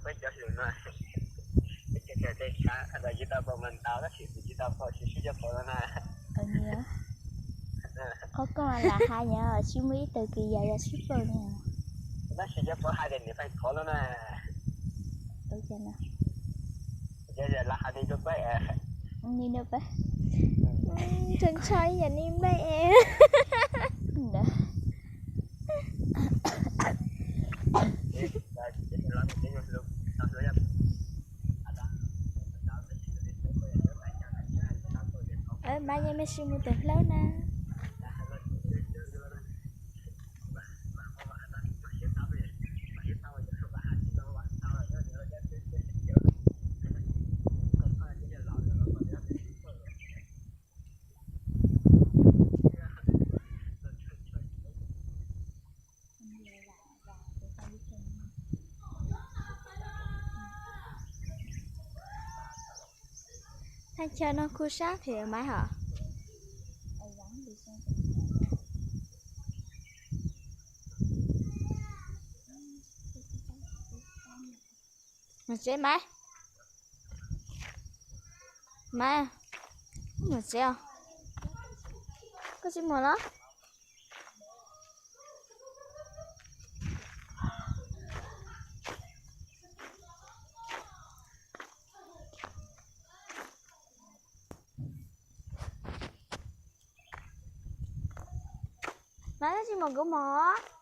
Peb cov lus no, peb cov tej sav los yus tau pom mas ntau tab sis kuv tsis tau pom tsis sib cov pom no na. Qhov koj lam hais nyab tsis muaj ib tug kws yog yog sib pom no. Tab sis cov pom hais tias nws feem thov lawm na. Yog lawv hais li rau peb, li rau peb, ntshaw ntshaw yam li npe. Maiv, yog mej sib mus tus hlawb na. Thaj chaw no kuj sab thiab Maiv hos. Mus tsev Maiv. Maiv, mus tsev os. Koj tsis mus los? Maiv, koj tsis mus kuv mus.